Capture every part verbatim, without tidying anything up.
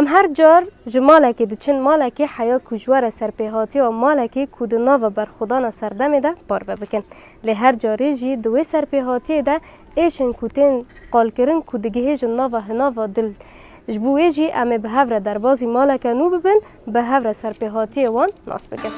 Em her car ji malekê diçin malekê heya ku ji we re serpêhatiya malekê ku di nava berxwedana serdemê de parve bikin. Lê her carê jî di wê serpêhatiyê de êş in ku tên qalkirin ku digihêjin nava hinava dil. Ji bo wê jî em ê bi hev re derbazî maleke nû bibin, bi hev re serpêhatiyê wan nas bikin.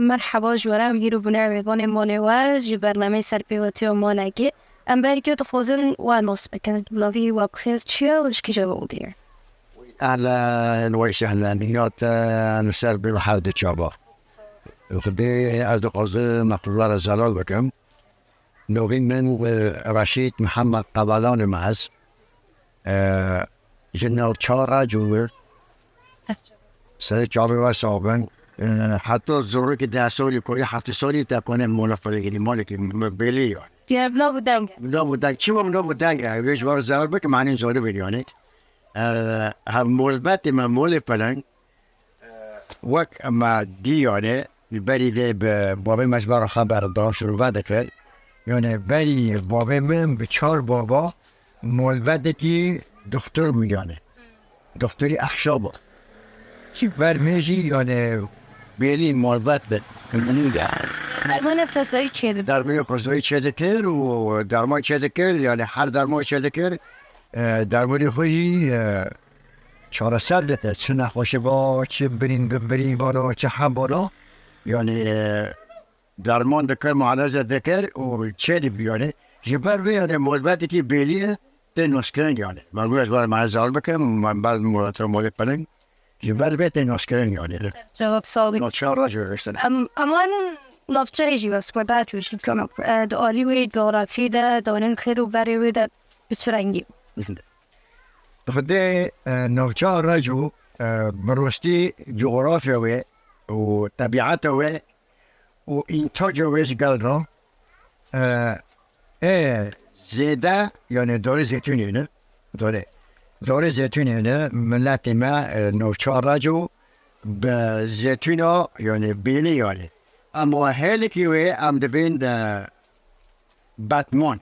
Merheba ji we re, em îro bûne mêvanê malê we ji bernameyê Serpêhatiya Malekê. Em belkî dixwazin we nas bikin. Navî we bi xêr çi ye û ji kîjan û dî ye? Ehlen we sehlen, ya te li ser bê hev di çava. Xwedê ez dixwazim me qullara zelal bikim. Navî min, e, Reşîd Mihemed Qebelan im ez. E, ji navça Reco, serê çavê we sax bin. E, heta zorikî deh salî, kurî heftê salî te kone mola felekî, malekî bêlî ya. Nav û deng. Nav û deng. Çima nav û deng e? Wê ji we re zerar bikim, manî zor bî yanî. E, hev molbetê me, molê peleng. Wek me dî, yanî, li berî vê bi bavê me ji ber xeber da, şirove dikir. Yanî, berî bavê min bi çar bava malbetekî doktor bû, yanî. Doktorî ehşa bû. Ji ber vê jî, yanî, bêlî malbet bi. Dermanê xwezayî çêdikir. Dermanê xwezayî çêdikir û derman çêdikir, yanî, her derman çêdikir. E, dermanê xwe jî, e, çareser dike. Çi nexweşî ba, çi birîn, birîn bana, çi hem bana. Yanî, e, derman dikir, mualece dikir û çê dibî yanî. Ji ber vê yanî molbetekî bêlî ye, tê naskirin yanî. Me got ez bar me zal bikim, me ber molata molê peleng. Ji ber vê tê naskirin yanî. Cevap sağ olun. Navça Reco işte. Em, eman navçeyê jî wes xwe da çû, e, di alî wê coğrafî de, di alî xêr û berê wê de bi çi rengî? Xwedê, e, navça Reco, e, bi rastî coğrafya wê û tebiata wê û întaca wê ji gel re, e, ê zêde, yanî darê zeytûnê ne, darê, darê zeytûnê ne, miletê me, e, navça Reco bi zeytûna, yanî bêlî yanî. Ama hêlikî wê em dibên, e, betman,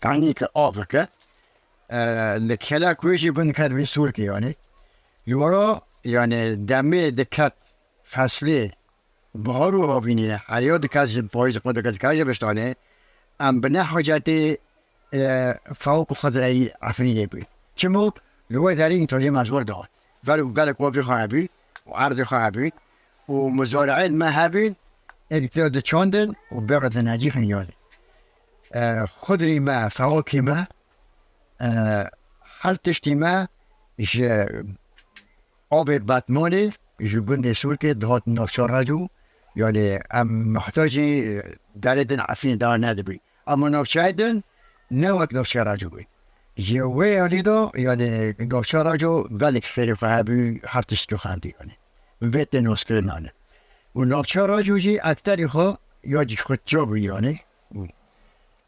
tenî ki avike, e, li kelek wê jî bin ket vî sûrkê yanî. Li wara, yanî demê diket feslê bihar û havînê, heya diket ji payîz xwe diket diket ji bistanê, em bi ne hacetê, e, fewq û xizreyî Efrînê bû. Çima? Li wê derê întajê me ji wir dihat. Vel û gelek wafî xwe hebî û erdê xwe hebî û muzari'ên me hebî, êk tê diçandin û bêxetin necî xinyanê. E, xudrî me, fewakî me, e, her tiştî me ji avê Betmanê, ji gundê Sûrkê dihat navça Reco, yanî em muhtacî derê din Efrînê daha nedibî. Ama navçeyê din ne wek navça Reco bî. Ji wê alî de, yanî navça Reco gelek fêrê xwe hebî, her tiştî xwe hebî yanî. Bi vê tê naskirin yanî. Û navça Reco jî ekterî xwe ya jî xwe çav bû yanî.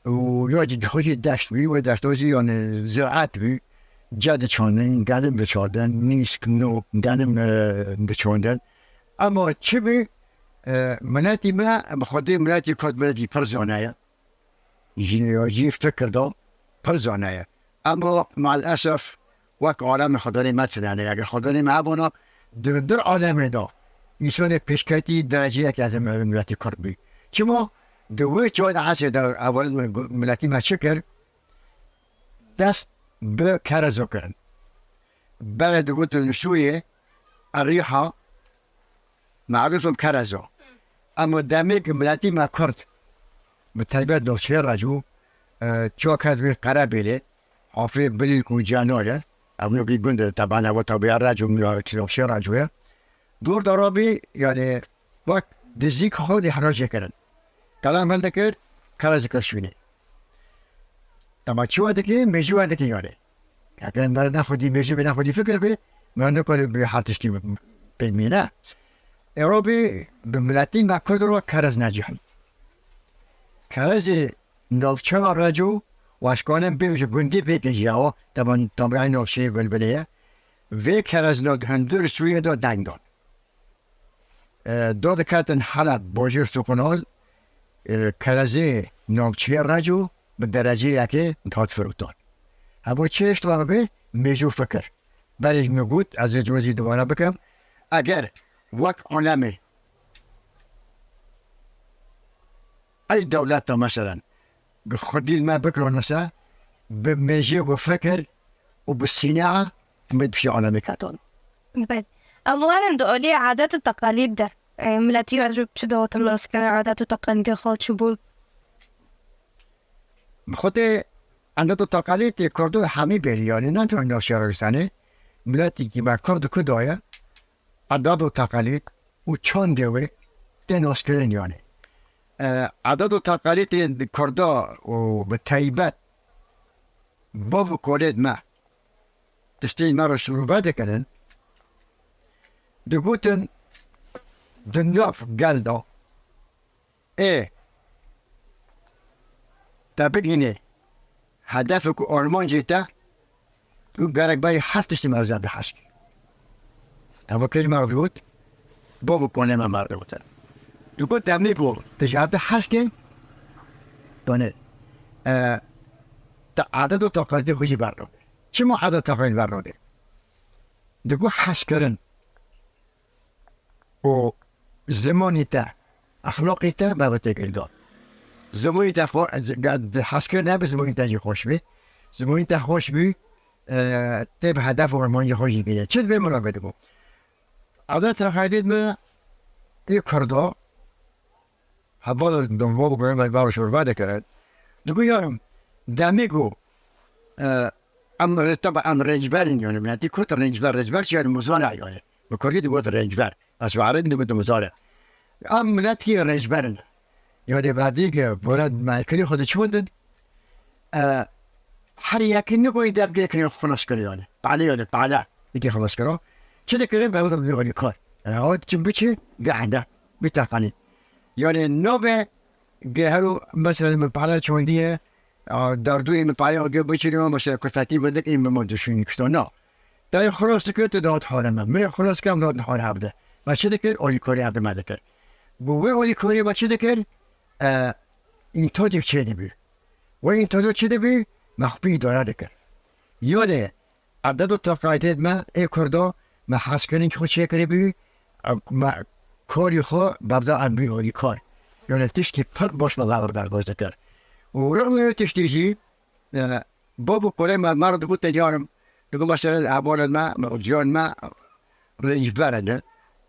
û ya jî xwe jî deşt bî, wê deşta jî, yanî, ziraet bî. Ce diçandin, genim diçandin, nîsk, nok, genim, e, diçandin. Ama çi bî, e, miletî me, bi xwedê miletî Kurd miletî pir zane ye. Ji, ji fikir de pir zane ye. Ama maalesef wek alemê Xwedanê me tune ne. Eger Xwedanê me hebûna, di vir alemê de însanê pêşketî dereceyek ez ê miletî Kurd bî. Çima? Di wê çar esrê de evel miletî me çi kir? Dest bi kerezo kirin. Belê digotin li Sûriyê Erîha, merûf im kerezo. Ama demê ku miletî me Kurd, bi taybet navçeyê Reco, e, çawa ket wê Qerebêlê, afê Bilîlk û Cenarê, ev nokî gund e, teban ev tabiya Reco, navçeyê Reco ye. Dor de rabî, yanî, wek dizîk xwe îhrac kirin. Qelam hildikir, kerez dikir şûnê. Dema çi we dikê, mêjî we dikê yanî. Heke em ne xwedî mêjî bê, ne xwedî fikir bê, me nikare bi her tiştî pêmîne. Ê robî bi miletî me Kurd re kerez necihî. Kerezê navçeya Reco, waşkanin bêm ji gundî vê gîjiya, teban tabiayê navçeyê bilbilê ye. Vê kerezna di hundir Sûriyê de deng dan. E, da diketin Heleb, bajêr Suqunal, e, kerezê navçeyê Reco bi dereceyekê dihat firotan. Hevor çi hişt ve bê mêjû fikir. Berê min got, ez ê cihozî dubare bikim. Eger wek alemê ey dewleta, meselen, bi xwedî me bikirane se, bi mêjê, bi fikir û bi sînea min pişî alemê ketan. Belê. Em warin di aliyê adet û teqalîd de, e, miletî re çi dihatin naskirin, adet û teqalîdê xwe çi bûn? Bi xwedê adet û teqalîdê Kurdo hemî bêrî, yanî ne tenê navşehra Rûsanê, miletî ki me Kurd ku daye, adet û teqalîd û çandê wê tê naskirin, yanî. E, adet û teqalîdê Kurda û bi taybet bav û kolêd me tiştê me re şirove dikirin, digotin di nav gel de ê te bigihînê hedefek û armancê te, tu gerek berî her tiştî me re zêde hez kî. Ew kêj me re digot, bav û kolê me me re digotin. Digot demê ku tu ji hev de hez kî, danê, e, te adet û teqalîdê xwe jî bernade. Çima adet teqalîd bernade? Digot hezkirin û zimanî te, exlaqî te, me bi têkilî da. Zimanî te xwe, hezkirin hebe zimanî te jî xweş bî. Zimanî te xweş bî, e, tê bi hedef û armancê xwe jî bîne. Çi divê mirovê digot? Adet teqalîd me ê Kurda, heval donbol ku me bar şorva dikirin. Digo yarim, demê ku, e, em, teba em rêncber in, yani, miletî Kurd rêncber, rêncber çi yani, muzara yani. Bi Kurdî digot rêncber. Ez bi Erebî digot muzara. Em miletî rêncber in. Yani, badî ki, bora me kirî xwe diçûndin. E, her yekî nikoyî debgê kirî xilas kirî yani. Pale yani, pale. Dikê xilas kiro. Çi dikirin? Be wexta bi alîkar. E, o çi biçi, gehde. Biteqanî. Yani, nobe Ge hero, mesela, min pare çondiye, a, derdûrê min pare ge biçîne, mesela, kufetî min dikî min ma duşûnî kişto. Na. Te xilas dikir, tu dihat hare me. Min xilas kir, em dihat hare hevde. Me çi dikir? Alîkarî hevde me dikir. Bi wê alîkarî me çi dikir? E, întacek çê dibî. Wê întaco çi dibî? Me xwe pê îdare dikir. Yanî, Edet û teqalîdê me ê Kurdo, me hezkirin xwe çêkiribî, me karî xwe bevda em bî alîkar. Yani tiştî pir baş me lawir derbas dikir. Û rexmê wê tiştî jî, e, bav û kolê me, me re digot te carim, digot mesela hevalên me, me, ciyan me, rêncber in.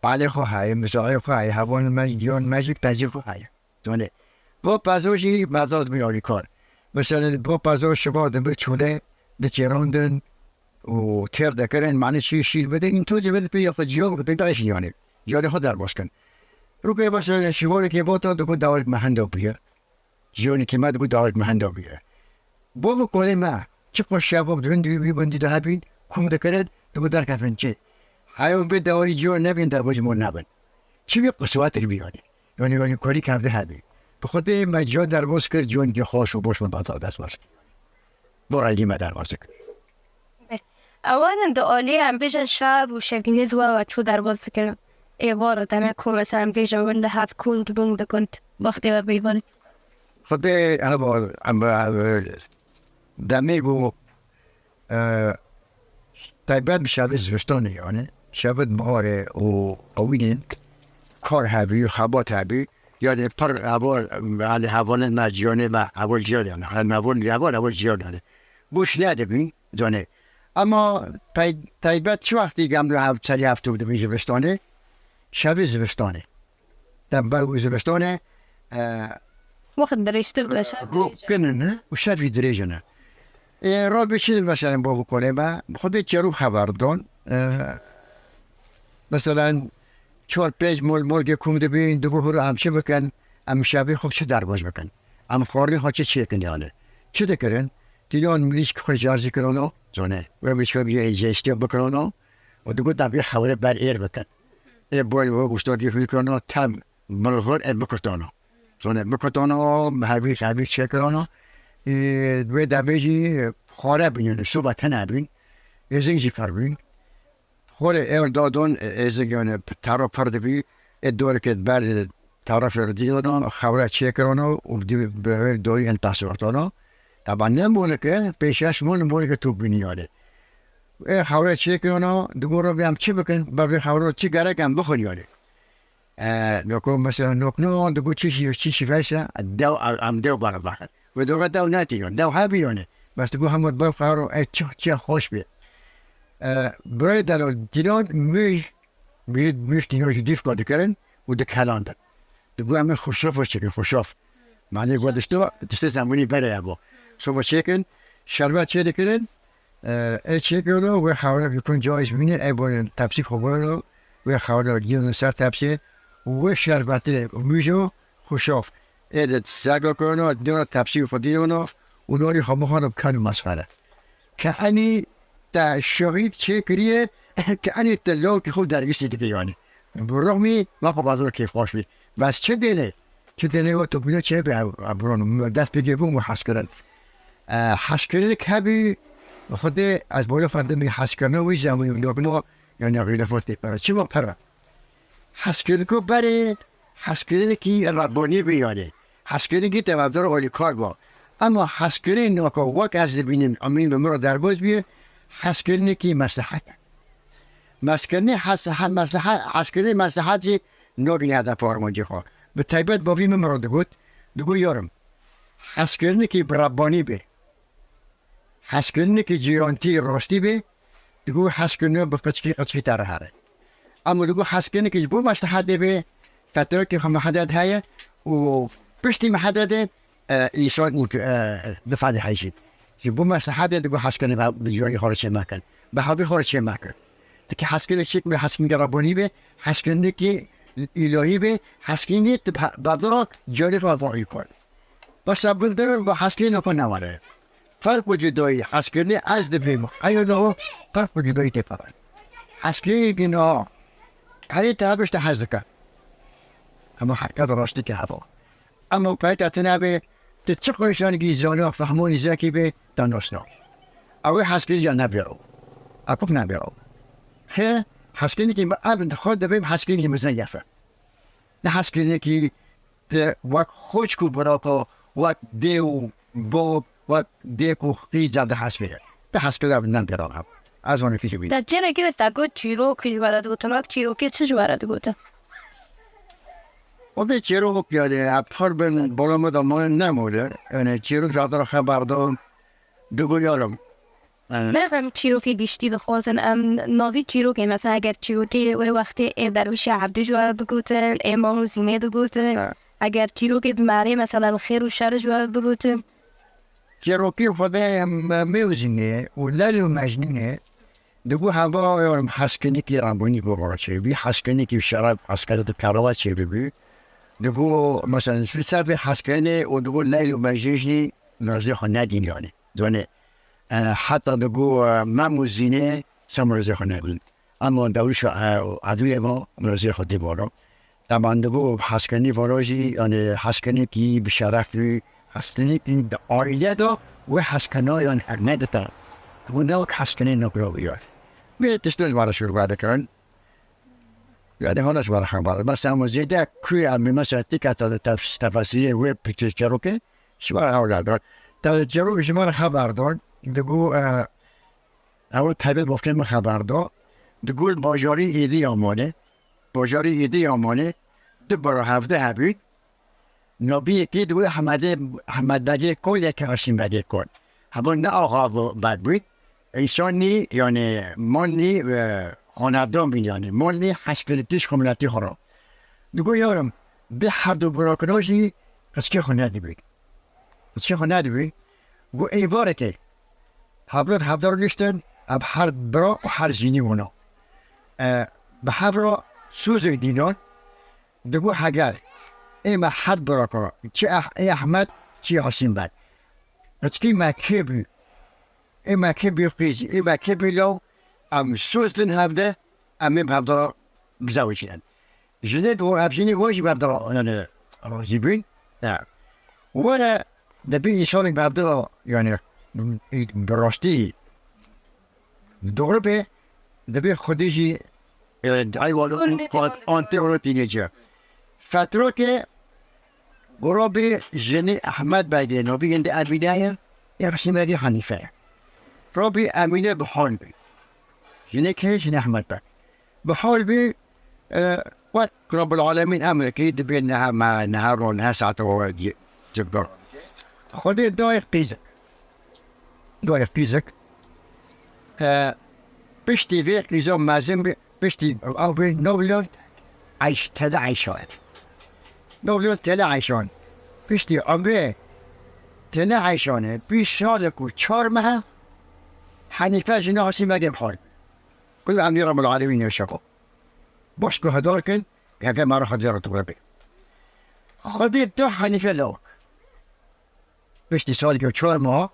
Palê xwe heye, mizahê xwe heye, hevalên me, ciyan me jî pezê xwe heye. Zanê, bo pezo jî mezaz bû alîkar. Mesela, bo pezo şiva dibe çûlê, diçêrandin û têr dikirin, mane çi şîr bidin, tu jî bidin pê ya xwe ciya bidin, pê dayişin yani. Ciyanê xwe derbas kin. Rûkê mesela şivanekê bota diku dawek me henda bûye. Ciyanekê me diku dawek me henda bûye. Bo bi kolê me, çi xweş şeva bi gundî, wî gundî de hebîn, kom dikirin, diku derkefin çê. Heya bê dewarî ciyan nebîn, derbajî mor nebin. Çi wî qiswetir bî yani. Yani, yani, karî kevde hebî. Bi xwedê me ciyan derbas kir, ciyan ki xweş û boş me bata dest baş. Bo rengî me derbas kir. Ewan di alî em bêjin şev û şevînê di we ve çû derbas dikirin. Êvar e, demek ku mesela em bêjin win li hev kom dibûn di gund, wextê we bêvan. Xwedê heba em, e, demê bû, e, taybet bi şevê zivistanê yani. Şevê biharê û ewînê kar hebî, xebat hebî. Yani pir heval, yani hevalên me, ciyanê me, heval ciyan yani. Hem heval, heval, heval ciyan yani. Boş nedibî, canê. Ama tay-, taybet çi wextî em li hev serî hev tûk dibî zivistanê, şevê zivistanê. Te ber û zivistanê, e, Wext dirêjtir be, şev rû dirêj e. Kin in û şevî dirêj in. E, rabî çi mesela bo bikolê me, xwedê çerû xeber don. E, mesela çar pênc mol morgê kom dibî, digo hûra em çi bikin, em şevê xwe çi derbas bikin. Em xwarinê xwe çi çêkin yani. Çi dikirin? Tînan mirîşk xwe carzî kirano, zone. Wê mirîşka bî hêjê işte bikirano. Û digot, "Em vê hewre ber êr bikin." Ê boy we goştakî hûn kirana tem, mirxir ê bikutana. Zane bikutana, hevîr, hevîr çêkirana. Ê, wê demê jî xware bînin, soba tune bîn. Êzing jî pir bîn. Xware ew dadon, ê, êzing yani tera pir dibî. Ê dorikê ber tera ferdiyana, xewre çêkirana û bi dorî en taşortana. Taban ne molike, pêşeş mon, molike top bînî yani. Ê xewre çêkirana, digo, "Revê em çi bikin? Ber vê xewre çi gerek em bixwin yani?" E, noko mesela nokno, digo, "Çi şî, çi şî veyse, dew, em dew bere vexin." Wê doga dew netî yani, dew hebî yani. Bes digo, "Hemû ber xewre, ê çi, çi xweş bî." E, birayê delal dînan mûj, mûj, mûj dînan jî dîfka dikirin û dikelandin. Digo, "Em ê xuşof çikin, xuşof." Manê go dişto, diştê zemûnî berê ye bo. Soba çêkin, şerbet çê dikirin, e, ê çêkirino, wê xewre bikun cayîz bîne, ê bonin tepsî xwe bono, wê xewre giyano ser tepsî, wê şerbetê mûjo xuşof. Ê de zerga kirino, diyano tepsî xwe diyano, û norî xwe bixwano bi ken û mesxere. Ke enî te şehîd çêkiriye, ke enî te lawkî xwe dergîsî dike yani. Bi rixmî me xwe bazar kêfxweş bî. Bes çi dêne? Çi dêne o topîna çê be ev, ev buran dest pê bûn û hezkirin. E, hezkirin hebî, Xwedê ez bola fendimî hezkirina wî zemî lokno yani xîlafat tê pere. Çima pere? Hezkirinko berê, hezkirinekî Rebbanî bî yani. Hezkirinekî tevadar alîkar ba. Ema hezkirin naka wek ez dibînim, emîn bi min re derbas bîye, hezkirinekî meslehet e. Meskirinê hes-, he-, meslehe-, hezkirinê meslehet jî nagîne hedefa armancê xwe. Bi taybet bavî min min re digot, digot, "Yarim, hezkirinekî bi Rebbanî bê." Hezkirinekî cîrantî rastî bê, digo hezkirina bi qiçkî, qiçkî te re here. Ema digo hezkirinekî ji bo meslehedê bê, fetrakê xwe meheded heye û piştî mehededê, e, însan û, e, bi fedê heyjî. Ji bo meslehedê digo hezkirinê bi, bi ciwanî xwe re çê mekin. Bi hevî xwe re çê mekin. Dike hezkirinekî çêk bê, hezkirinekî Rebbanî bê, hezkirinekî îlahî bê, hezkirinekî tu be-, bedira ciwanî xwe re kar. Bes e bildirin bi hezkirinê xwe newere. Ferq û cudayî hezkirinê ez dibêm. Eyo da o ferq û cudayî tê pere. Hezkirinê bîna herî te hebişte hez dike. Hema herket rastî ke heva. Ema peyta tine bê, tu çi qoyşanî zana fehmanî zekî bê, te nasna. Ew ê hezkirî ya nebêro. Akuk nebêro. Xê, hezkirinekî me ev xwe dibêm hezkirinekî mizeyef e. Ne hezkirinekî Te wek xwişk û birata, wek dê û bab, wek dêk û qîza dihesibê. Te hezkirina bi nem pê re hebû. Ez wan fikir bînim. Te cêrekê de te got çîrok ji we re digotin, wek çîrokê çi ji we re digotin? O vê çîrok yani, hep her bin bala me de mane nemole. Yani çîrok ji xwe berdan. Digoyarim. Em çîrokê giştî dixwazin, em navî çîrokê, mesela eger çîrokê wê wextê ê Derwişê Evdî ji we re digotin, ê Mam û Zînê digotin, eger çîrokê bi me re, mesela bi xêr û şer ji we re digotin. Çîrokê Xwedê em, Mê û Zînê û Leyl û Mecnûnê digo heva yarim hezkirinekî Rebbanî bo xwe re çêbî, hezkirinekî şeref, hezkirinekî kerema çêbibî. Digo, mesela, li ser vê hezkirinê û digo Leyl û Mecnûn jî mirazê xwe nedîn yani. Zanê, e, heta digo, e, Mem û Zînê ser mirazê xwe nebîn. Ema Derwişa, e, Evdî re mirazê xwe dî varo. Teban digo hezkirinî varo jî, yani hezkirinekî bi şeref bî, hezkirinekî di aîle de wê hezkirina yani herne dite. Digo ne wek hezkirinê nokro bî yani. Vê tiştê ji me re şûr vedikin. Yani hona ji me re xeber. Mesela em zêde kûr em mesela tîka te tef-, tefesîrê wê pikir çerokê ji me re hewla dan. Te çerok ji me re xeber dan. Digo, e, Ew taybet bofkê min xeber da. Digot bajarî êdî ya Malê. Bajarî êdî ya Malê. Du bara hevdeh hebî. Nabiyekî digot Hemedê, Hemed Begê Kol yeke Aşîn Begê Kol. Hebo ne axa bed bû. Însanî, yani, malnî, e, xanevdan bî, yani. Malnî hezkirinekî ji xwe miletî xwe re. Digot yarim, bi her du birakira jî qizkê xwe nedibî. Qizkê xwe nedibî. Got êvarekê. Hevdar hevdar giştin, ev her bira û her zînî wina. E, bi hev re sozê dînan, digot heger ê me her biraka, çi Eh-, ê Ehmed, çi Yasîn ben. Qizkî me kê bû, ê me kê bû qîzî, ê me kê bû law, em soz din hevde, em ê bi hevdara Giza wê jî ne. Jinê di ev jinê wan jî berdera, yani, razî bûn. Ne. Were dibî însanê berdera, yani, bi rastî, bi doğru bê, dibê Xwedê jî, e, dayê wan an-, antê wan tînê ci. Fetrokê Rabî jinê Ehmed Begê, navî hindî Emîne ye, ya Husîn Begê Henîfe ye. Rabî Emîne bi hal bî. Jinê kê? Jinê Ehmed Beg. Bi hal bî, e, wek Rabbil Alemîn emrê kî dibê niha me, niha ro, niha saete we civdar. Xwedê dayê qîzik. Dayê qîzik. E, piştî vê qîza mezin bî, piştî ew bê newlon eyş-, tele eyşan. Newlon tele eyşan. Piştî emrê tele eyşanê, bîst salek û çar mehe Henîfe jina Husîn Begê bi hal bî. Kul emrî Rabbil Alemîn şefo. Baş guhedar kin, heke me re Xwedê re tûre bê. Xwedê da Henîfe lawik. Piştî saleke çar meha,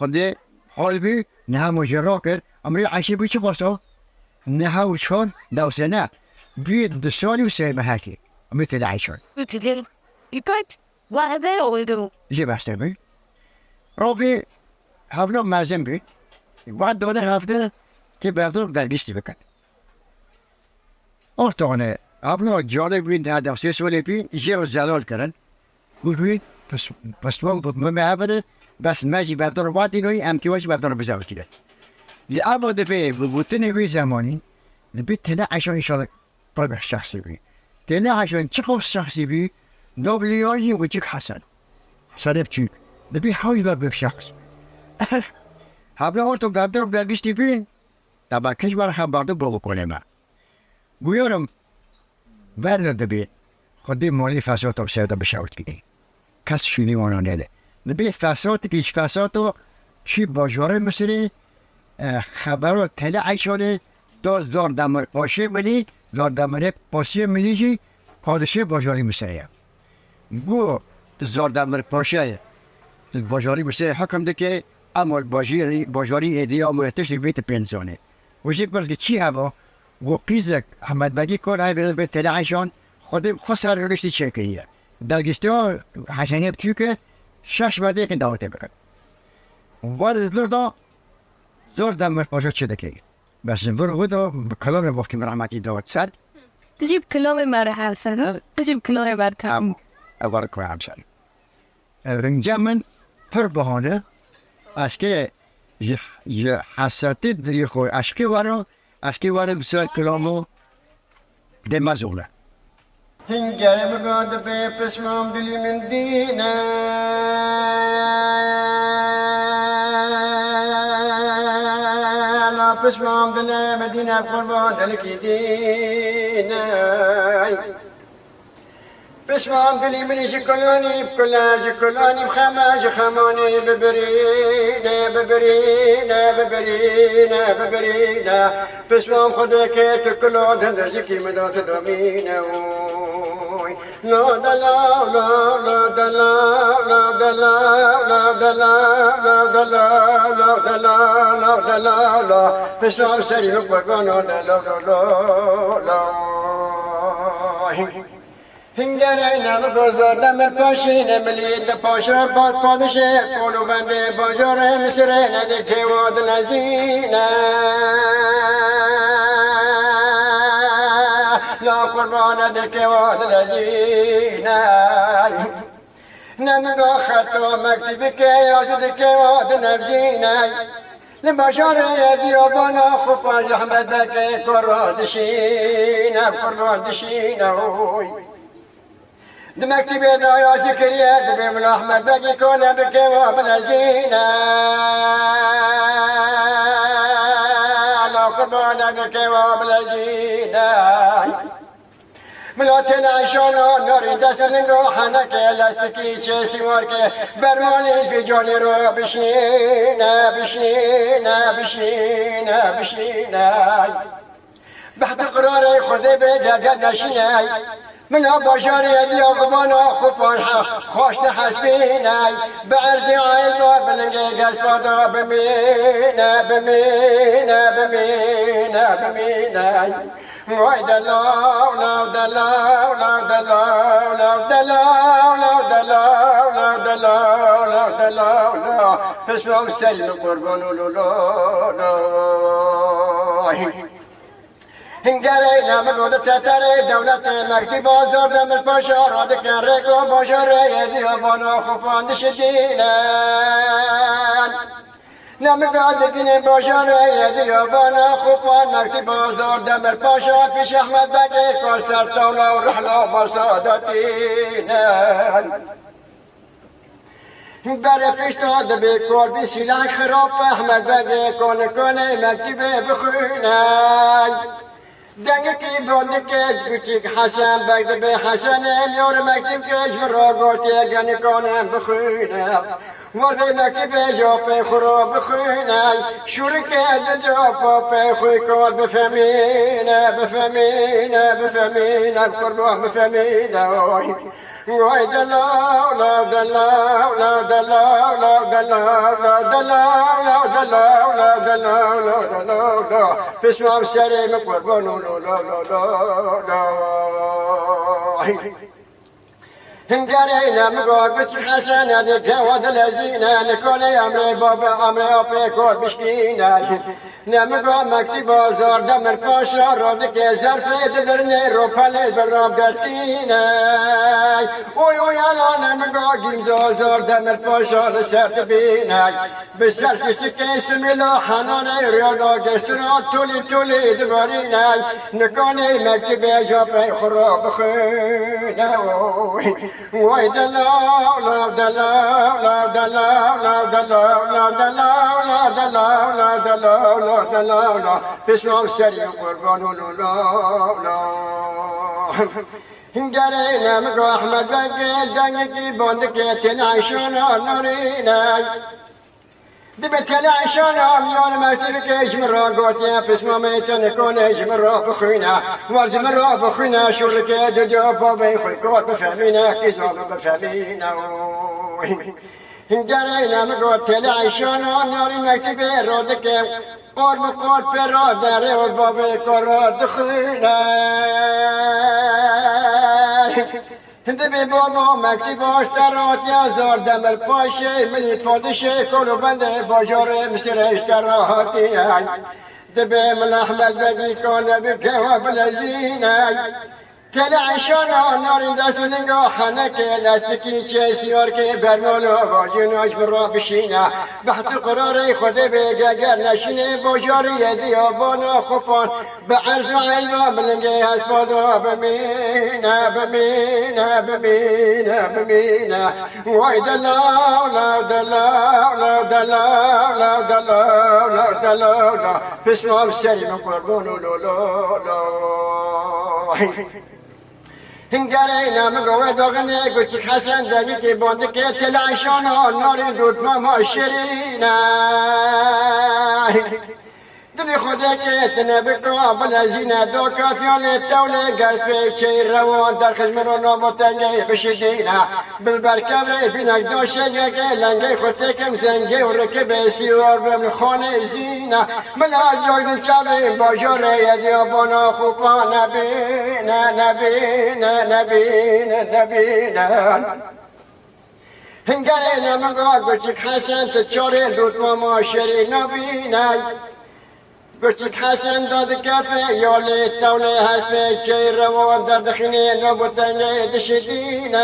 Xwedê hal bî, niha me jê rakir, emrê eyşê bû çi xwesta? Niha û çar, dew sene. Bî du salî û sê mehekê. Emrê têle eyşan. Jê behs tê bî. Ravî hevna mezin bî. Wad dane hevde kê berdor dergîstî bikin. Ortane, hevna canê bî, niha dew sê salê bî, jê re zelal kirin. Û bî pis-, piswan got, me, me hevine, bes me jî berdor wadî noyî, em kê we jî berdor bizewicîne. Li ava divê, bi gotinê wî zemanî, li bî têle eyşan înşallah Tabii şahsî bî. Têne hejin çiqas şahsî bî, Nobliyajî û Cik Hesen. Serê biçûk. Dibî hewî ve bi şahs. Hevle orto gavdiro gelgiştî bî, daba kej wer xebardo bo bikolê me. Buyurum, ver de dibî, xwedî molî fesoto sewde bişewitî. Kes şûnî wana nêde. Dibê fesatikî ji fesato çî bajarê Misirê, e, xebero tele eyşanê da Zor Demir Paşê Milî, Zor Demirê Paşê Milî jî padişê bajarê Misirê ye. Gu tu Zor Demir Paşa ye, tu bajarê Misirê hekim dike, ema bajarî, bajarî êdî ya Muratiştî bê tu pê nizanê. Û jî pirs ki çî heba, gu qîzek Ehmed Begî kor ev bê tele eyşan, xwedê xwe ser riştî çêkiriye. Dergîstiya Hesenê Biçûke şeş medê ki dawetê bikin. Wer di vir de Zor Demir Paşa çi dike? Bes ji vir wi de bi kilamê bavkî min rehmetî dawet ser. Tu jî bi kilamê me re her ser. Hı? Tu jî bi kilamê me re. Em, ev var ku em ser. E, rincê min pir bihane. Ez kê ji, ji hesretê dilê xwe eşkê were, eşkê were bi ser kilamo dê me zû ne. Hingere min got dibê pismam dilî min dîne. La pismam dilê min dîne, qurban dilkî dîne. Pismam dilî min ji kulonî bi kule, ji kulonî bi xeme, ji xemanî bi birîne, bi birîne, bi birîne, bi birîne. Pismam xwedê kê tu kulo dindir ji kî min da tu domîne oy. La de la, la, la de la, la de la, la de la, la de la, la de la, la de la, la. Pismam serî min qurban o de la, la, la, la. Hingere ne bi goza demir paşîne milî di paşa bad padişê kol û bendê bajarê Misirê ne di kêwa dilezîne. La qurbane di kêwa dilezîne. Ne min ga xeto mektîbike ya jî di kêwa dinevjîne. Li bajarê ye biyabana xwe pa zehmet deke kor dişîne, qurban dişîne oy. Di mektîbê de ya zikiriye dibê Mila Ehmed Begî kone bi kêwa bilezîne. La qurbane bi kêwa bilezîne. Mila têle eyşana narî dest linga heneke lestikî çê sîwarke bermanî fîcanê ro bişîne, bişîne, bişîne, bişîne. Behbi qirarê Xwedê bê gege neşîne. Mila bajarê diya gumana xwe pan he xweş dihesbîne. Bi erzê ayl da bi lingê gespa da bimîne, bimîne, bimîne, bimîne. Vay delaw, law, delaw, law, delaw, law, delaw, law, delaw, law, delaw, law, delaw, law. Pismam serî min qurban û lo, lo, lo. Hingerê ne min û di teterê dewletê Mektî Bazar Demir Paşa radikin rêko bajarê yê diyabana xufan dişidînin. Nemiga digine bajarê yê diyabana xufan Mektî Bazar Demir Paşa pêş Ehmed Begê kar ser tawla û rihla Barsa datînin. Berê pişta dibê karbî sîlahek xirab Ehmed Begê konikonê Mektîbê bixwîne. Dengekî bandikê digotik Hesen Beg dibê Hesenê miyar Mektîbkê ji min re gotiye genikanin bixwîne. Werdê Mektîbê ji apê xwe re bixwîne. Şûrikê di di apa pê xwe kar bifemîne, bifemîne, bifemîne, qurban bifemîne. Oy. Vay delaw, law, delaw, law, delaw, law, delaw, law, delaw, law, delaw, law, delaw, law, delaw, law. Pismam serê min qurban û lo, lo, lo, lo, lo. Hingerê ne min go biçî Hesen, edê kewa dilezîne, nikonê emrê babe, emrê apê kor bişkîne. Ne min go Mektî Bazar Demir Paşa radike zerfê didirnê ropelê bi rav dertîne. Oy, oy, ala ne min go Gîmza Zar Demir Paşa li ser dibîne. Bi ser sîsikê simîla henanê rêya da gestina tolî tolî dibarîne. Nikanê Mektîbê ja pey xwe ra bixwîne. Oy. Vay delaw, law, delaw, law, delaw, law, delaw, law, delaw, law, delaw, law, delaw, law, delaw, law. Pismam serî qurban û lo, lo, lo. Hingerê ne min go Ehmed Begê dengekî bandikê têne şana narîne. Dibe tele eşana miyan mektebike ji min re gotiye, pismamê te nikane ji min re bixwîne. Wer ji min re bixwîne, şûrike di diya babê xwe got bifemîne, qîza min bifemîne. Hingerê ne min got tele eşana, narî mektebê radike, qor bi qor pê ra derê û babê kor ra dixwîne. Hindê bê baba mektî baş te ratiya zar demir paşê minî padişê kol û bendê bajarê Misirê ji te ratiye. Dibê min Ehmed Begî kane bi kewa bilezîne. Tele eşana narîn dest û linga henekê lestikî çê siyarkê bermala vacîna ji min ra bişîne. Beht û qirarê Xwedê bê geger neşînê bajarî yê diyabana xufan. Bi erz û eyva milingê hespa da bimîne, bimîne, bimîne, bimîne. Way delaw, law, delaw, law, delaw, law, delaw, law, delaw, law. Pisma bi serî min qurban û lo, lo, lo. Hingerê ne min go wê doxinê guçik Hesen dengikê bandikê tela şana narî dût mama şirîne. Dilê Xwedê ke tine bika, bilezîne do kafiya lê tewlê gel pê çey rewan derxij min û nava tengê bişidîne. Bil berkevrê bînek do şêngekê lengê xwe têkim zengê û rikibê sîwar bim li xanê zîne. Min her cok din çavê bajarê yediya bona xûpa nebîne, nebîne, nebîne, nebîne. Hingerê ne min got, guçik Hesen, tu çarê dût mama şerî nabînay. Guçik Hesen da dikefe, ya lê tewlê hespê çey rewa derdixînê, no bi tengê dişidînay.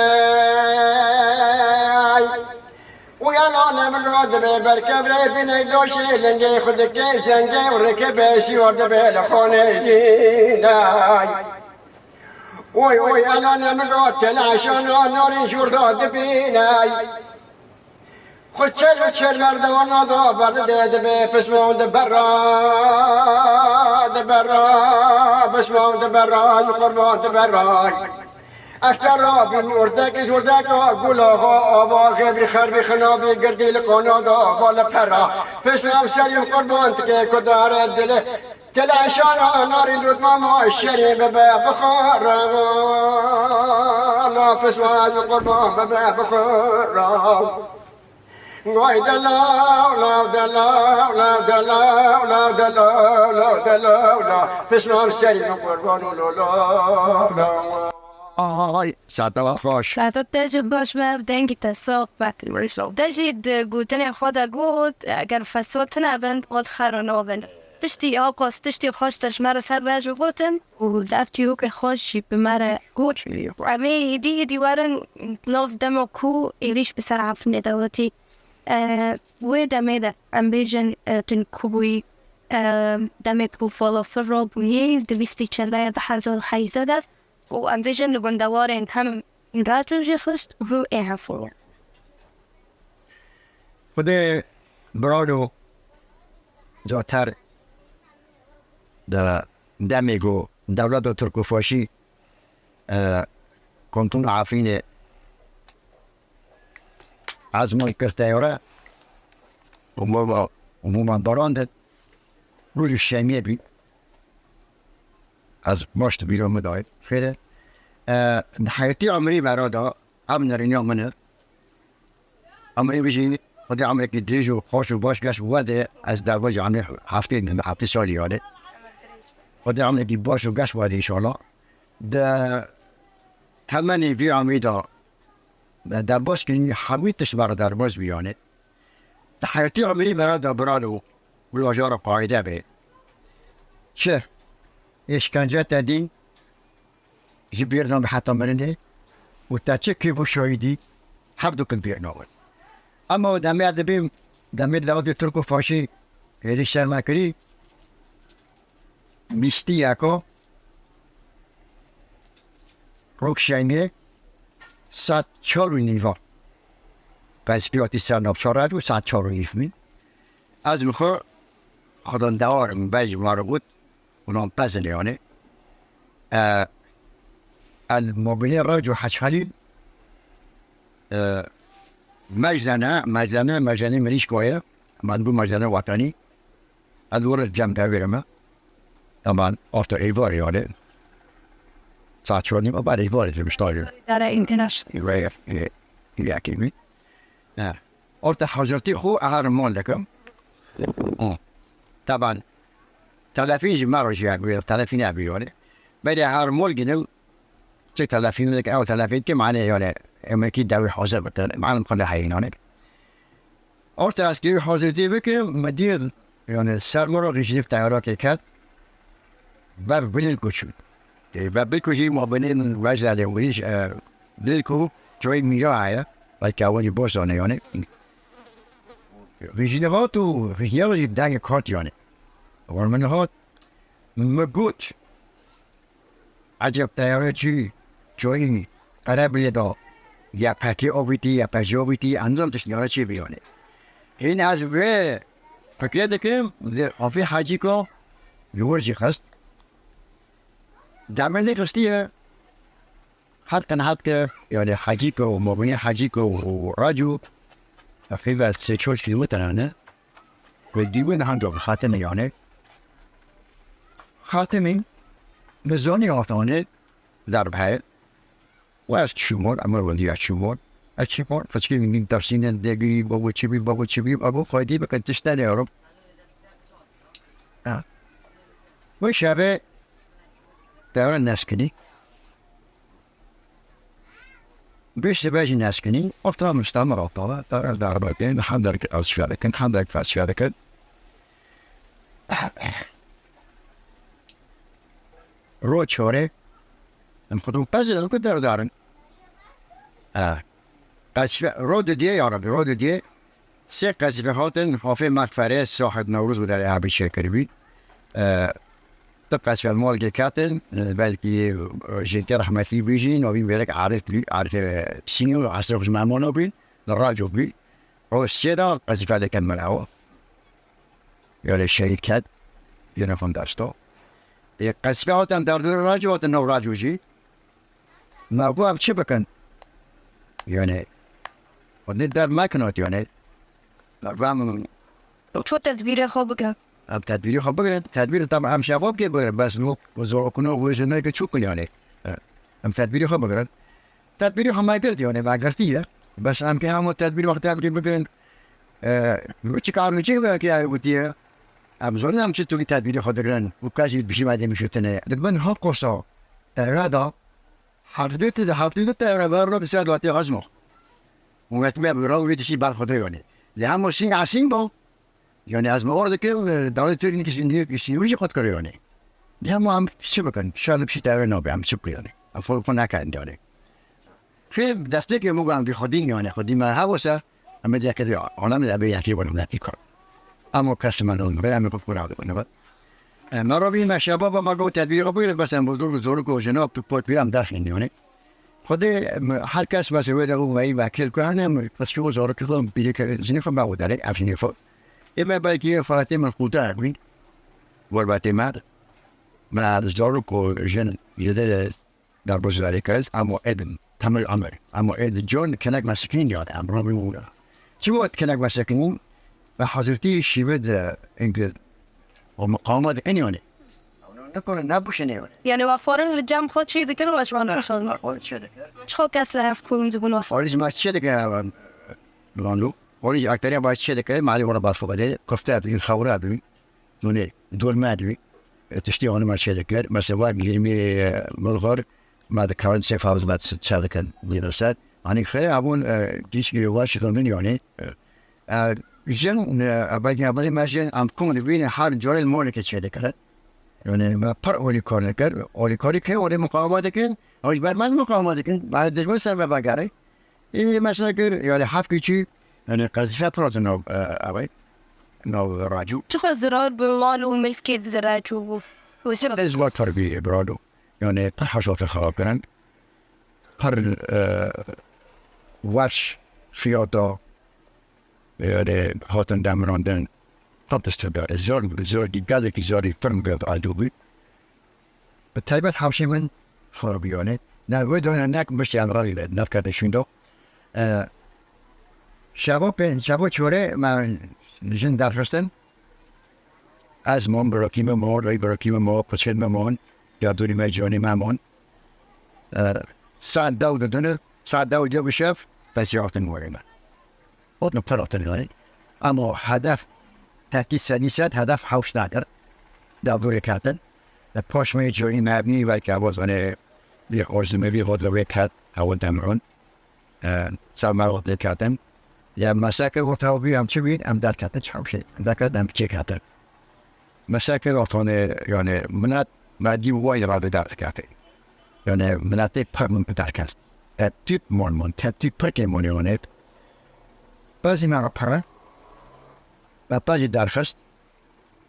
Û ya la ne min got, dibê berkevrê bînek doşê lingê xwe dike zengê û rike besî û dibê li xanê zînay. Oy, oy, elane min got, tela şana narî jûrda dibîne. Xwe çel bi çel merdana da berdidê dibê pismon di berra, di berra, pismon di berra, li qurban di berra. Eştera bî mordek, jûrdeka gula ha ava, xêbrî xerbî xinabî girdî li qana da ava li pera. Pismon serî qurban dike ku dare dile. Tela şana narî dût mama şerî bibe bixwara. La piswa bi qurban bibe bixwara. Vay delawla, delawla, delawla, delawla, delawla. Pişman serî min qurban û lola. Ay, saeta we xweş. Saeta te jî xweş be, dengî te sax be. Wê sax. Te jî di gotinê xwe de got, eger feso tune bin, wan xero nabin. Piştî Aqos tiştî xweş te ji me re ser be jî gotin û ev çîrokê xweş jî bi me re got. Em ê êdî êdî werin nav dema ku êrîş bi ser Efrînê de hatî. E, wê demê de em bêjin, e, tu li ku bûyî, e, demê ku falafel rabûyî, di bîstî çendê de hezar heyde de û em bêjin li gundewarên hem Raco jî xist û ê hefoya. Xwedê biralo zater di demê ku dewleta Tirk û faşî, e, Kontûna Efrînê ezmûn kir teyare û bûma, û bûma barandin. Rojê şemiyê bî. Ez baş di bîra min dayê. Xêr e. E, di heyetî emirî vera da, ev nerîniya min e. Emirî bijî, Xwedê emrekî dirêj û xweş û baş geş wede, ez dawiyê emirî heftê, heftê salî yanê. Xwedê emrekî baş û geş wede înşallah. Di temenê vî emirî da, derbas kirî hemî tişt me re derbas bî yanê. Di heyetî emirî me re da biralo û lajara qaîde be. Çi îşkence te dî, ji bîr nabe heta mirinê û te çi kêf û şahî dî, hevdû kin bîr nabin. Ema demê ez dibêm, demê dewletê Tirk û faşî êrîş ser me kirî, bîstî yeka rok şengê saet çar û nîva. Qesbî hatî ser navçe re û saet çar û nîv min. Ez bi xwe xwedandewar im, bej mara got, Ulan pezin yani. E, el mobîlê Raco Hec Xelîl, e, mejzene, mejzene, mejzenê mirîşko ye. Em dibû mejzene wetanî. Ez were cem devirime. Taban, orta êvarê yani. Saat çar nîva bar êvarê demiştayê. Dara international. Ve, e, yakî mi? E, orta hazırtî xu ahar mol dekim. Taban, telefîn ji me re jî hebûye, telefîn hebûye. Berê her mol ginim, çi telefîn dik, ew telefîn kim, hani, yani, emekî dewî hazir bitin, malim xwe de heyîn, yani. Orta ez kêwî hazirtî bikim, me dî, yani, ser me re rîjîv teyarakê ket, ber Bilîlku çû. Tê ber Bilîlku jî mabênê min Wejdelê û Rîj, e, Bilîlku coyê mîra heye, belkî ew jî baş zane, yani. Rîjîv hat û rîjîv jî dengê ket, yani. Wan min hat, min got, Eceb teyare çi coyî Qerebilê da, ya pekê avîtî, ya pejê avîtî, endam tişt niyara çê biyane. Hîn ez vê fikre dikim, vê afê Hecîka li wir jî xist. Demir lê xistiye, her qenahet ke, yani Hecîka û mabînê Hecîka û Raco, taqrîben sê çar kîlometre ne. Ve dîwên hendo xatimê yani. Xatimê, bi zonê hatane, derb heye. Û ez çûbûn, em ê wendiya çûbûn. Ez çûbûn, fiçkê min dersînin degirî, babo çi bî, babo çi bî, babo xwedî bikin tişt neyarım. Ha. Wê şevê teyare neskinî. Bîst sibe jî neskinî, orta Mistema rotala, teyare darbe kin, hemdek ez şerikin, hemdek fes şerikin. Ro çorê, em xudû pezin, em ku derdarin. E, qesfe, ro didiyê, ya Rabbi, ro didiyê. Sê qezîfe hatin, hafê mexferê, sahib Newroz û derê hebî çêkiribî. E, tu qezîfe mal gê ketin, e, belkî, e, jêkê rehmetî bî jî, navî vêrek Arif bî, Arif, e, Sînyo, Esrok ji Memano bî, li Raco bî. Ro sê de qezîfe dikin min ew. Yolê şehîd ket, yine xwe daşto. Ê qesî hatin derdor Raco, hatin nav Raco jî. Me got em çi bikin? Yani, xwe dê derb mekin hat yani. Me got em Ço tedbîrê xwe bikin. Em tedbîrê xwe bigirin. Tedbîr tam em şeva bikê bigirin. Bes bu, bu zor okunu, bu jineke çûk yani. Em tedbîrê xwe bigirin. Tedbîrê xwe me girt yani, me girtiye. Bes em kê hemû tedbîr wextê em kê bigirin. E, çi kar çi wekî ew gotiye, em zorin em çi tûkî tedbîrê xwe digirin û kes jî bijî me dê mijûtine. Di bin ha qosa teyra da, hevdû, hevdû teyra ver ro bi ser duatê ezmo. Û wetme bi ro wî dişî ber xwe de yonê. Lê hemo sîng a sîng bo. Yani ez me orada ki, e, dawet teknik işini, işini kod kare yani. Ya ama am çi bikin? Şöyle bir şey teyra nabe, am çi yani. Am fol fol nakan yani. Xêr, destpêkê min got, em vî xwedî, yanî xwedî me hebûse, em ê diyeke dî alem de bê yekê were nekî kar. Em o kes me nûn, em ê xwe rabin, ne? E, me rabî me şebaba me got, tedbîr xwe bigire, bes em bu zor, zor ku jina, tu pot bîra em derxîn, yanî. Xwedê, em, her kes bes wê de û me yî vekil ku, hene em, qizçû û zorokî xwe, bîrê ke, jinê xwe me û derê, ev jinê xwe. Ê me belkî Fatê min quta wî, gurbetê me, me zorok û jin, yê de Darbûzarê kez, amo êdin, temel amel. Amo êdin con, kenek mesekîn yani, em rabî wûna. Çi wet kenek mesekîn, ve hazirtî şîve de, enke, o muqawema dikin yani. Ne kore, ne buşene yani. Yani, wa xwarin li cem xwe çê dikin, we ji wan xweş dibin. Xwarin çê dikin. Çiqo kes li hev xwarin dibin we? Xwarin ji me çê dikin, em, lan lo. Xwarin ji akteriya me çê dikin, malê wara bar xwe de, kofte bi, xewra bi. Nûnê, dolma dibî, e, tiştî hanima çêdikir. Mesela, gîrmî, e, bulgur, ma dikevin sê fazla çêdikin, dîno ser. Hani xêr abûn, e, gîş, e, wa çi dondin yani. E, e, jin, e, belki abone me jin, am kum dibîne har corel moleke çêdikirin. Yani, me pir olî kar dikir. Olî karî ke olê muqawema dikin, ew ji ber me muqawema dikin. Me dijmin ser me vegerê. Ê, mesela kir, yani heft keçî, yani qezîfe pir hatin nav, e, ew ê, nav racû. Çiqas zirar bi mal û milkê direc û, û Hindê ziwa terbiyê biralo. Yani pir heşote xerab kirin. Pir, e, weş fiyata, yani hatin demirandin. Pir destedar. Zor, zor, gelekî zorî pir mi geldi acû bû. Bi taybet hewşê min xwe biyane. Ne wê dane nek miştiyan rayî de, nefkete şûndo. E, şevo pê, şevo çore me jin derxistin. Ez mon, birokî min mon, rey birokî min mon, piçên min mon, ya dûrî me, conî me mon. E, saet dew didine, saet dew diyo bi şev, fesî hatin werê me. Ot min pir hatin yani. Ama hedef, tekî sedî sed hedef hewş nadir. Derdorê ketin. E, paş me corî mebnî belki bu zane bir horzime bir hodre ve ket, hava demron. E, ser me hodre ketin. Ya meseke orta bir em çi bin, em derketin çi hewşê. Em derketin, em çi ketin. Mesela ki vatanê, yani, milet, me dî way radê derdikete. Yani, miletê pir min bi derkest. Teptîp mon mon, teptîp pirkê mon yani. Bazî me re pere, me bazî derxist,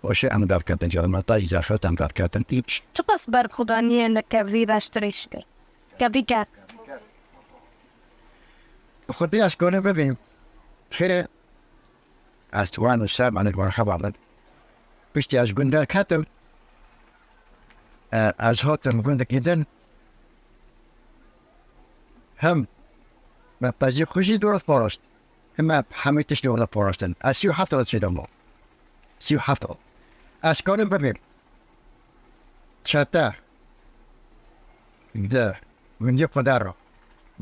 o şey em derketin, yani, me bazî derxist em derketin. Çiqas berxwedaniyê li kevî reştirêj kir? Kevî ket. Xwedê ez kone bibîm. Xêre, Ez wan û ser, mane, wan hevalin. Piştî ez gund derketim, e, ez hatim gundekî din. Hem me pezî xwe jî dor parast, hem me hemî tiştî were parastin. Ez sî û heft roj çêdama. Sî û heft roj. Ez karim bibîm. Çete di gundî xwe de re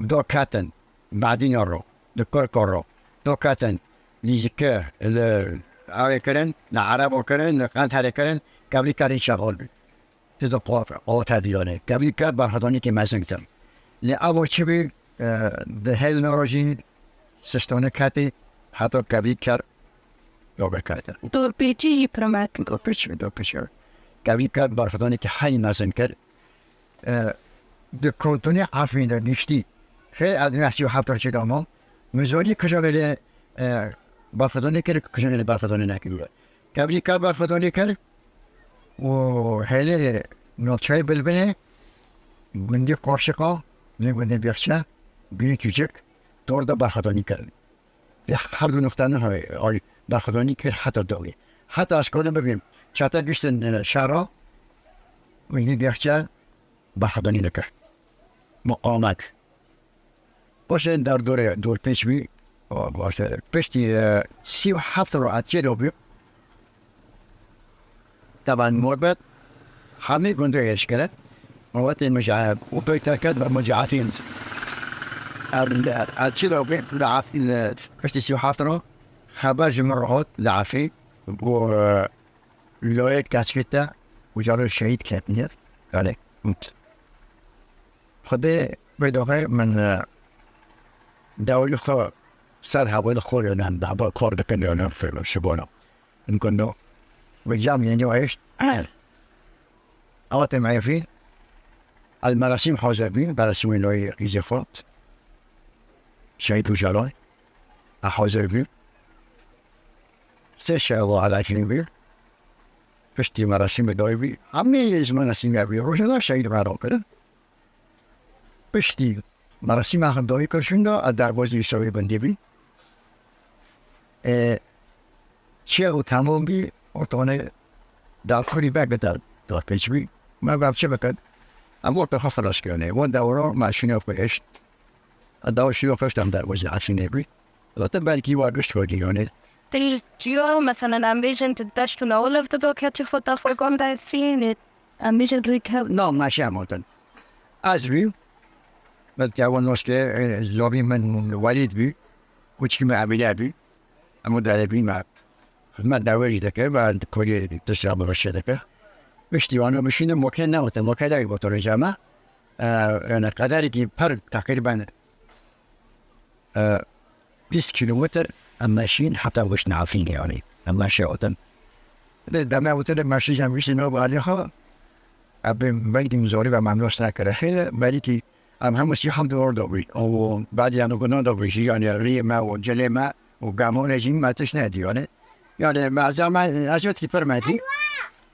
do ketin. Badîna ro, di Kurko ro, do ketin, lîjike, li awê kirin, li Erebo kirin, li Qenterê kirin, kevlî kerî şexol bî. Ti di qo-, qota diyane. Kevlî ker berxwedanîkê mezin kirin. Lê evo çi bî, e, di hêlina rojî sistane ketî, heta kevlî ker lobe kete. Dorpêçî jî pir me kir. Dorpêçî, dorpêçî. Kevlî ker berxwedanîkê heyî mezin kir. E, di kontonê Efrîn de giştî. Xêr ez dîna sî û heft çêdama. Min zorî kijanê lê, e, berxwedanê kir, kijanê lê berxwedanê nekiriye. Kevlî ker berxwedanê kir û hêlê navçeyê Bilbilê, gundî Qaşiqa, nê gundê Bêxçe, bîrî Kîcik, dor de berxwedanî kir. Her du noktanın, ay, berxwedanî kir heta dawî. Heta ez karim bibîm, çete giştin, e, şehra, wî Bêxçe berxwedanî dikir. Muqamek. Paşê derdorê, dorpêç bî, o, işte, piştî, e, sî û heft ro etiyê de bî. Taban muhabbet hemî gundê hêj kire. Muhabbetê min ji û peykerket ve min ji Efrîn. Ev, ev çi de bê, li Efrîn, piştî sî û heft ro, Xeber ji min re hat li Efrîn, got, e, loyê keçkê te û caro şehîd ketine. Belê. Xwedê vê doxê min, e, dewrî xwe ser hevalê xwe yone, daba kar dikin yone, ji bona. Min got, no. Bi cam yeni hişt. Ewa te meyfî. El merasîm hazir bî. Merasîmê loyê Rîzê Fat. Şehîd Ocalan. E hazir bî. Sê şewa alakî bî. Piştî merasîmê dayî bî. Hemî ji merasîmê bî. Rojana şehîd me kirin. Piştî merasîma xwe dayî kir şûnda, ez derbazî şewê bindî bî. E, çiya û temam bî, ortanê dafurî veke der, der pêç bî. Me got çi bikin? Em orta xwe xilas kirine. Wan dewra me şûna xwe hişt. Ez dawa şûna xwe hişt em derbazî Efrînê bî. Zaten belkî wa gişt xwe dî yanê. Tê çiyo, meselen, em bêjin tu deşt û newil ev dido ketî xwe te xwe gom derfînê. Em bêjin rîk hev. Na, me şe motin. Ez bî, belkî ew noşke, e, zorî min Welîd bî, kuçkî min Emîne bî. Em û derê bî me. Xizmet dewê jî dike, me di kolê tişta bi reşê dike. Piştî wana bişîne mokê neote, mokê dewê botorê cama. E, yani qederekî pir teqrîben e, bîst kîlometr em meşîn heta gişt Efrînê, yanî. Em meşe otin. Lê deme otin meşî jem giştî nav alî xwe. Em bê belkî min zorî ve memnûn nekire. Xêre, belkî em hemû sî hemdû orada bû. Û belkî em guna da bû jî, yanî rîyê me û cilê me û gamonê jî me tişt nedî, yanî. Yanî me ez me, ez jî pir me dî.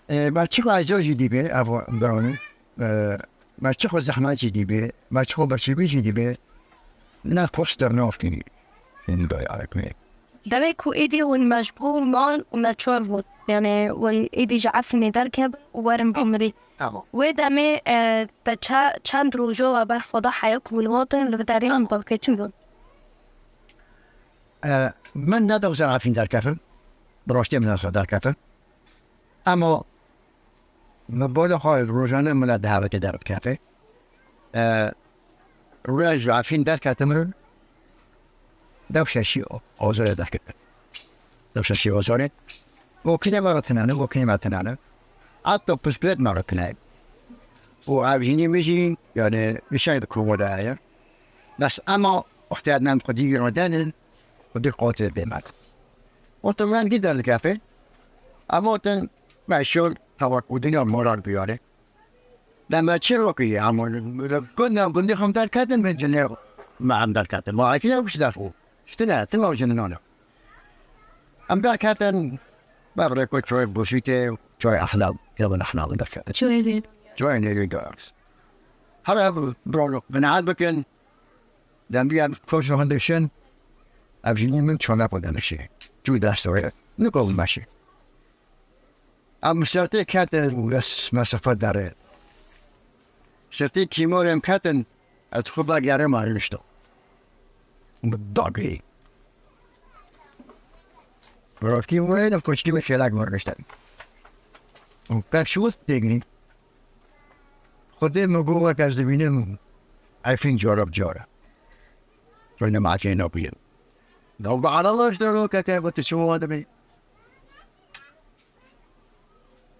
E, me çi xwe ez jî dîbê, ev biranî. E, me çi xwe zehmet jî dîbê, me çi xwe birçîbî jî dîbê. Ne poster ne ofkî. Hindayarek ne. Demê ku êdî hûn mecbûr man û neçar bûn. Yani hûn êdî ji Efrînê derkevin û werin Bûmirî. Tamam. Wê demê, e, te ça-, çend roja we ber xwe da heya ku hûn hatin li vê derê hûn balkêçin bûn? E, min nedaxuza Efrîn derkevim. Bi rastî min nedaxuza derkevim. Ema min bala xwe rojane min e deheveke derbikeve. E, rûya ji Efrîn derketim, dew şeşî Ozorê derketim. Dew şeşî Ozorê. Mokînê me re tinane, mokînê me tinane. Hatta pispêt me re tinane. Û ev hînî min jî, yani, nîşanî di komo de heye. Bes ema wextê ez me xwedî îro denin, xwedî qotê bê me. Otomobil gider dikefê. Ama otin meşhur tavak û dinya moral biyare. Deme çi rokî ama gunda gundi xum derketin ben cine ma em derketin. Ma akine kuş der xu. İşte ne, tima cine nana. Em derketin, bevreko çoy buşite, çoy ahlam, ya ben ahlam derketin. Çoy ne? Çoy ne diyoruz? Hara bro, ben ad bakın. Dem bî em koşa xwe dişin, ev jinî min çolak xwe denişî. Çû dest wê. Niko meşî. Em sertê ketin, bes mesafe derê. Sertê kîmorê em ketin, ez xwe vegerim arnişto. Bi dagî. Rokî wê, koçkî min şêlek arniştin. Pek şûz têgî. Xwedê min got, wek ez dibînim, Efrîn cara bi cara. Rûne macê nabûye. Daw bi aralaş de ro keke, got, tu çi wan dibî?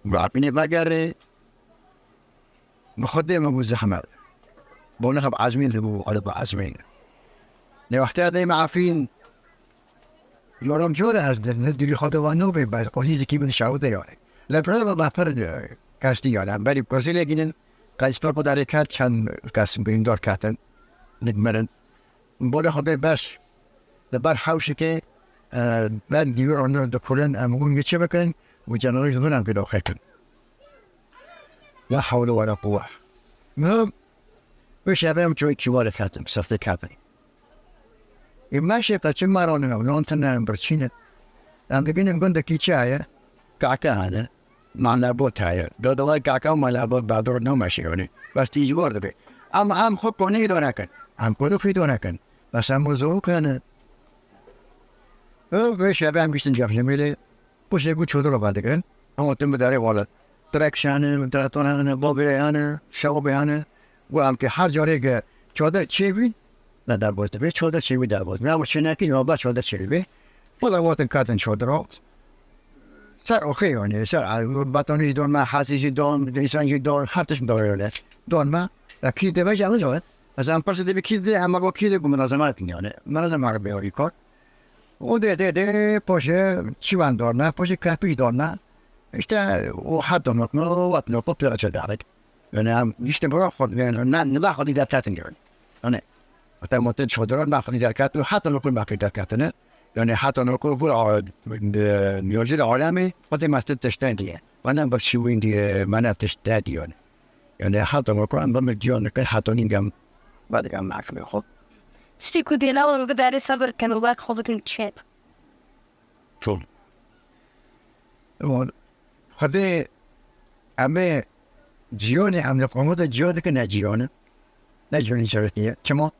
Got, Efrînê vegerê. Bi Xwedê min got, zehmet. Bo ne xeb ezmîn dibû, xwe bi ezmîn. Ne wextê deyme Efrîn, Yoram cor ez di, di dilî xwe de wan nabê, bes xwedî zikî min şawite yani. Lê pir me pir, e, kestî yani. Em berî Brezîlyê gînin, qey spor xwe darê ket, çend kes birîndar ketin, nidmerin. Bolê xwe de bes, li ber hewşikê, e, ber dîwê onu dikurin, em hûn çi bikin, û cenabê ji vir em pêdoxekin. La hewle wala quwwe. Muhim, wê şevê em çoy çiwarê ketin, sefte ketin. Ê meşê qeçin me ranîne, nan tine birçîne. Em dibînin gundekî çi heye? Kake hene. Malebot heye. Dodoway kake û malebot bador nameşe yani. Bes tî ji war dibe. Ama em xwe konî îdare kin. Em konî îdare kin. Bes em bu zorûk hene. Û vê şevê em giştin cem jemêlê. Piştê ku çodira vedigirin, hema tim bi derê wale. Direksiyon hene, traktör hene, bavê hene, şewabê hene. Û em ki her carê ki çodir çêbî, ne derbas dibe, çodir çêbî derbas. Ne ama çênekî, ne ama çodir çêbî. Wala wetin katin çodiro. Ser oxê yani, ser, e, batanî jî don me, hasî jî don, însan jî don, her tişt don yani. Don me, ya kî de veja min don. Ez em pirsî de bi kî de, em go kî de ku min ez emanet yani. Min ez emanet be orî kar. O de, de, de, poşe çivan don me, poşe kapî don me. İşte o hatta not, no, what no, popüler çe davet. Yani em işte bura xod, yani ne, ne bak xod derkatin yani. Yani hatta motel çodira bak xod derkat, hatta lokun bak derkatine. Yani hatta lokun bu, a, e, yolcu da alemi, xod mastel teşten diye. Bana bak şu win diye, bana teşten diye yani. Yani hatta lokun ben bir diyor ne kadar hatta ningem. Bak ya makme xod. Tiştê ku dêla wan bidarê sebir kin û wek xwe bidin çêt. Çol. Wan Xwedê em ê ciyonê em li qometa ciyo dikin ne ciyon e. Ne ciyon îşaretî ye. Çima?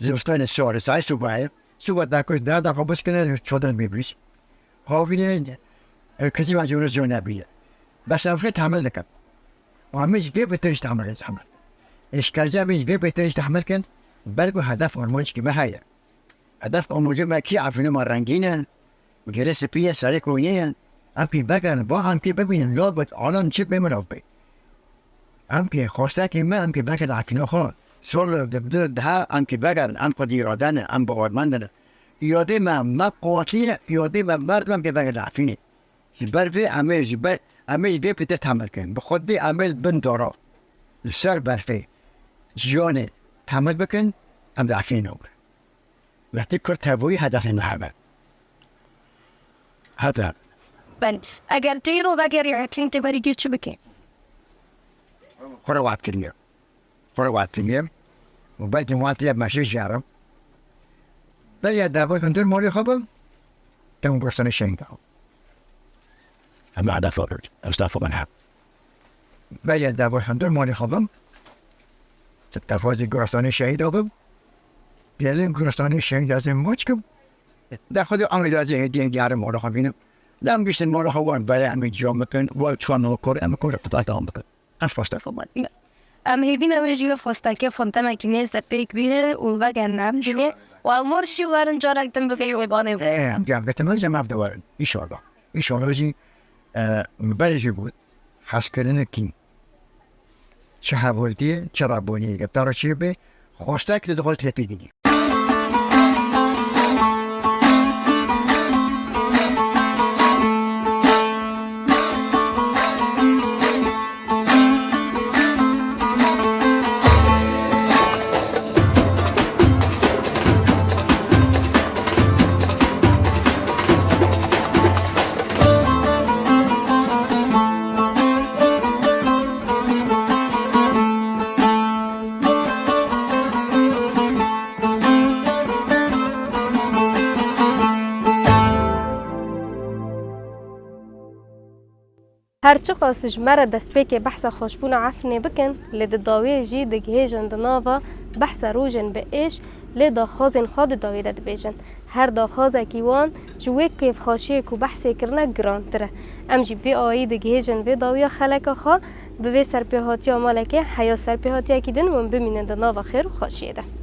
Zivistanê sor e, say suba ye. Suba da ku da da xwe biskine çodir bibîs. Havîne, e, kesî va ciyon ciyon nebîye. Bes em fê tahmil dikin. Û em ê ji vê bêtir jî tahmil, tahmil. Êşkence em ê ji vê bêtir jî tahmil kin. Belku hedef armanckî me heye. Hedef amacê me kî Efrînê me rengîn in. Gêrê spî ye, serê koyê ye. Em pê vegerin, ba em pê bibînin, labet alem çi bê min ew bê. Em pê xwestekê me, em pê vegerin Efrînê xwe. Sol di, di, diha em pê vegerin, em xwedî îrade ne, em bawermend ne. Îradê me, me qewatî ye, îradê me merdim em pê vegerin Efrînê. Ji ber vê em ê ji ber, em ê ji vê pêtir temel kirin. Bi xwedî em ê li bin dara, li ser berfê, ciyanê temel bikin, em di Efrînê ne. Wextê Kurd tevûyî hedefê me hebe. Hebe. Ben, eger tu îro vegerî Efrîn, tu berî kê çi bikî? Xwe re wat kiriye. Xwe re wat kiriye. Û belkî wan tê meşê jiyarim. Beriya dava hundir malê xwe bim. Tem gurstanê şehîda. Em hedef xwe bir. Estağfurullah. Beriya dava hundir malê xwe bim. Te fazla gurstanê şehîda bim. Gelin gurstanê şehîda zê maç kim. De xwedî Amedazê hêdiyên diyarê mala xwe bînim. Dem giştin mala xwe wan vere em ê ciya bikin, wan çiwan kor, em kor fitar dewam bikin. Her xweste xwe man. Em hêvîna wê ji wê xwestekê fontemekî nêz de pêk bînin û vegerin em jinê. Û em mor jî werin carek din bibînin wê banê. Ê, em gel betin em cem ev de werin. Înşallah. Înşallah jî, e, berê jî got. Hezkirinekî. Çi hevaltiyê, çi rabûniyê, ge te re çê bê, xwestek li dixwest hepî dinî. Her çiqas ji me re destpêkê behsa xweşbûna Efrînê bikin, lê di dawiyê jî digihêjin di nava behsa rojên bi êş, lê daxwazên xwe di dawiyê de dibêjin. Her daxwazekî wan ji wê kêfxweşiyê ku behsê kirine girantir e. Em jî bi vê awayî digihêjin vê dawiya xeleka xwe, bi vê serpêhatiya malekê heya serpêhatiyekî din hûn bimînin di nava xêr û xweşiyê de.